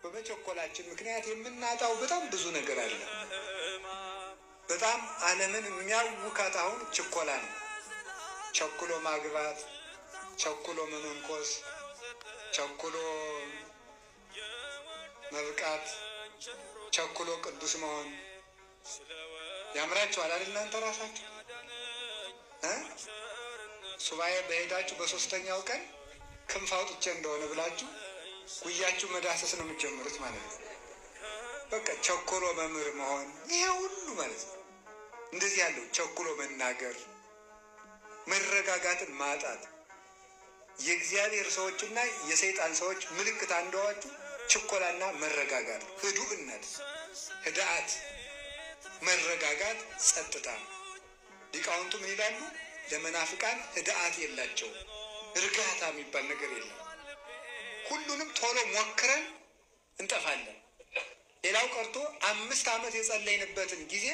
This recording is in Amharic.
በመቸኮላችን ምክንያት የምናጣው በጣም ብዙ ነገር አለ። በጣም ዓለምን የሚያውካት አሁን ችኮላ ነው። ቸኩሎ ማግባት፣ ቸኩሎ መመንኮስ፣ ቸኩሎ መብቃት፣ ቸኩሎ ቅዱስ መሆን ያምራችኋል አይደል? እናንተ ራሳችሁ እ ሱባኤ በሄዳችሁ በሶስተኛው ቀን ክንፍ አውጥቼ እንደሆነ ብላችሁ ጉያችሁ መዳሰስ ነው የምትጀምሩት ማለት ነው። በቃ ቸኩሎ መምህር መሆን ይሄ ሁሉ ማለት ነው። እንደዚህ ያለው ቸኩሎ መናገር፣ መረጋጋትን ማጣት የእግዚአብሔር ሰዎችና የሰይጣን ሰዎች ምልክት አንደዋቹ ችኮላና መረጋጋት፣ ህዱእነት፣ ህድአት፣ መረጋጋት፣ ጸጥታ። ሊቃውንቱ ምን ይላሉ? ለመናፍቃን ህድአት የላቸውም፣ እርጋታ የሚባል ነገር የለም። ሁሉንም ቶሎ ሞክረን እንጠፋለን። ሌላው ቀርቶ 5 ዓመት የጸለይንበትን ጊዜ